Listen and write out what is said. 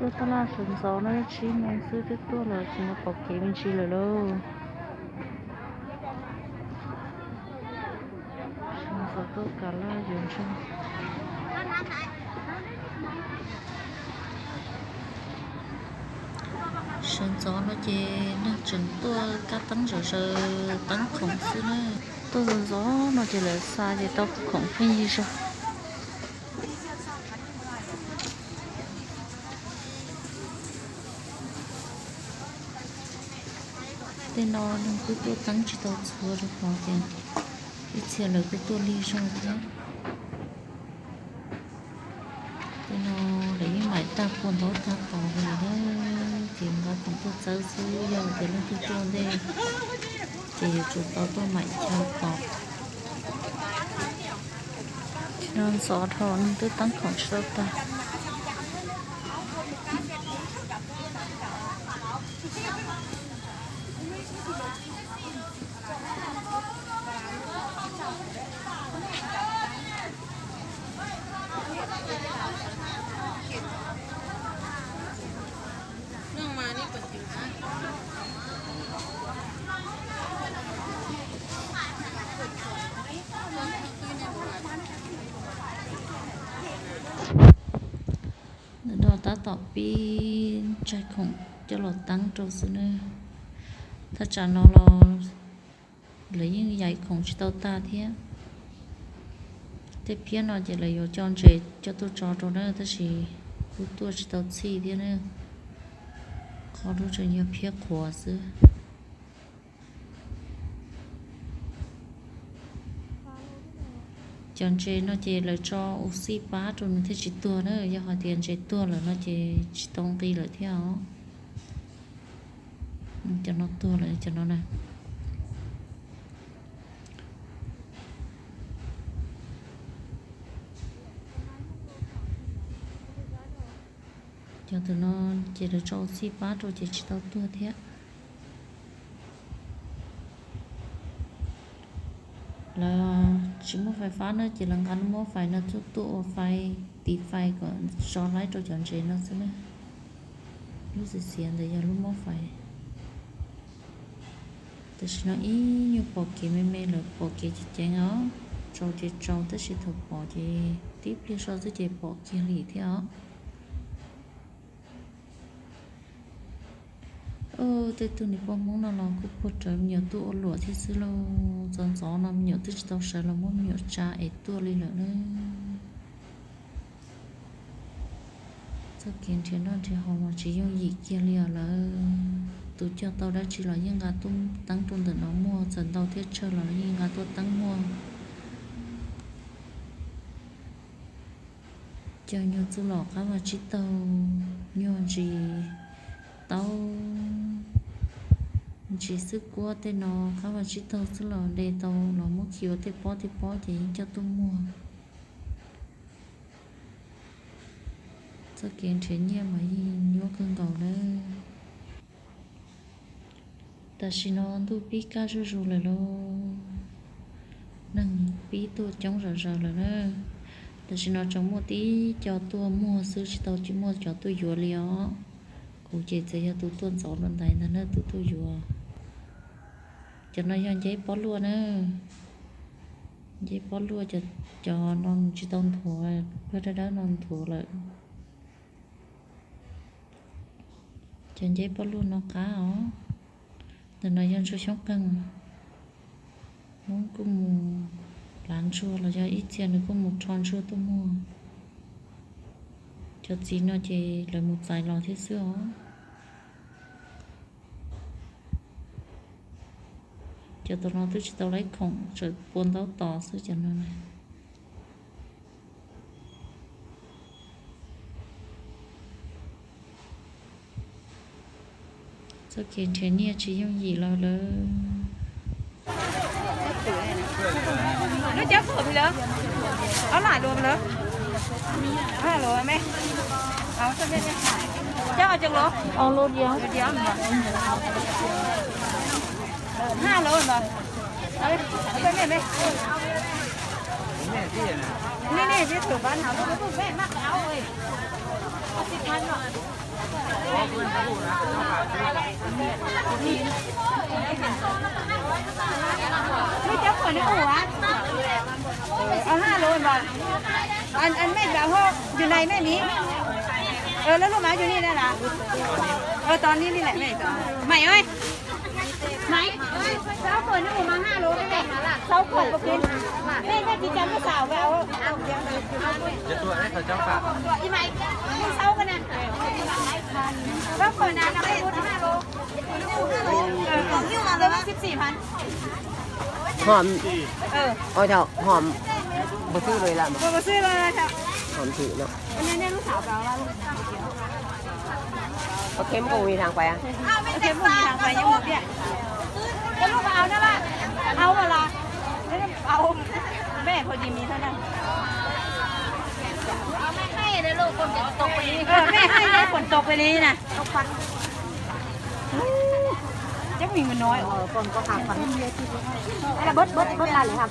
Tuaj taj laj sawv ntxov no tsib moos xwb twb tuaj lawm, tsis mus pom kev me ntsis lawm lauj. Sawv ntxov tuaj kav laj yuav ntsej. Sawv ntxov no ces neeg tseem tuaj kab teeb zom zaws teeb khoom xwb na. Tuaj ntxov ntxov no ces lawv xa ces tau khoom pheej yig zog. Tej no neeg kuj tuaj teeb tsis tau txhua rau qhov tias ib txhia lawv kuj tuaj lig zog thiab. Tej no lawv yeej maim tag pua ntaub tag tod li na, ces nqa khoom tuaj txawb xwb, yog tias leej twg tuaj ntej ces yuav tsum tau tuaj maim chaw tos. Ntxov dhau, neeg twb teeb khoom tsis tau tag. Ntawm no tab tom pib ntsaig khoom coj los teeb rau xwb na. Thaj tsam no los lawv yeej yais khoom tsis tau tag thiab. Tej phiab no ces lawv yuav coj ntses coj tuaj tso rau na, tab sis kuj tuaj tsis tau txhij thiab na. Qhov lub tseem yog phiab qhuav xwb. Cov ntses no ces lawv tso ua xij pab rau nws thiaj tsis tuag na, yog hais tias ntses tuag lawm no ces tsis tau nqi lawm thiab os. Cov no tuag lawm, cov no na. Cov tus no ces lawv tso ua xij pab rau ces tsis tau tuag thiab. Lawv tsis muaj fais fab na, ces lawv nqa lub mob fais no tuaj tuaj ua fais, tiv fais kom so laib rau cov ntses no xwb na. Lub xiav xiav ntawd yog lub mob fais. Tam sim no ib nyuag pom kev me me lawm, pom kev ceev ceev os. Tsaus ces tsaus, tab sis thaum pom ces tib pliag so xwb ces pom kiag li thiab os. Tej tug niam pog Hmoob no los kuj puag rawv me nyuam tuaj ua luam thiab xwb lauj. Ntxov ntxov no me nyuam twb tsis tau sawv los muab me nyuam tsa es tuaj li lawm na. Txoj kev nrhiav noj nrhiav haus mas tsis yooj yim kiag li os lawm. Tus cog tau dab tsi los yeej nqa tuaj teeb rau ntawm no muag, txawm ntau thiab tsawg los yeej nqa tuaj teeb muag. Cog nyuag txuj lom qab vaj tsib taug, nyuag ntsis taub, ntsis xwb kuab tej no qab vaj tsib taug xwb los de tau los muab khi ua tej pob tej pob ces yeej coj tuaj muag. Txoj kev nrhiav nyiaj mas yeej nyuaj kawg nkaus lawm. Tam sim no ntuj pib kaj zuj zus lawm lauj, neeg pib tuaj coob zom zaws lawm na. Tam sim no tseem muaj tib co tuaj muag xwb, tsis tau muaj cov tuaj yuav li os. Kuv ces txawm yog tus tuaj ntxov dua ntais ntag na, tus tuaj yuav. Cov no yog nceb pob luaj na. Nceb pob luaj, cov no tsis tau nthuav, pawg dawb dawb no nthuav lawm. Cov nceb pob luaj no qab os. Ntawm no yog ntsuag xyoob qeeg. Hmoob kuj mus lav ntsuag los yog ib txhia nws kuj mus rho ntsuag tuaj muag. Cov txiv no ces lawv mus txais los thiab xwb os. Cov tom no twb tsis tau laib khoom, tseem pua ntaub tos xwb cov no na. Txoj kev nrhiav nyiaj tsis yooj yim los lawm. Muaj cov khoom nws ua, au haj lus npam, an mej npam hoj yus nais mej miv, lub lub mav yus ni na las, tos ni li lawm mej, Maiv, Maiv, zaub khoom nws ua mas haj lus, zaub khoom, mej noj tsis tas muab xav, zaub khoom na, hom, hom, npua xwb lawm, hom twm no. Kem kum mis hlang pais, kem kum mis hlang pais nyob mus tiag. Lub pas au na, au los, au, mej pha dis mis thab na. Mej haj phoom tau pais li na. Cov mis mus no, bớt bớt bớt la lawm ha,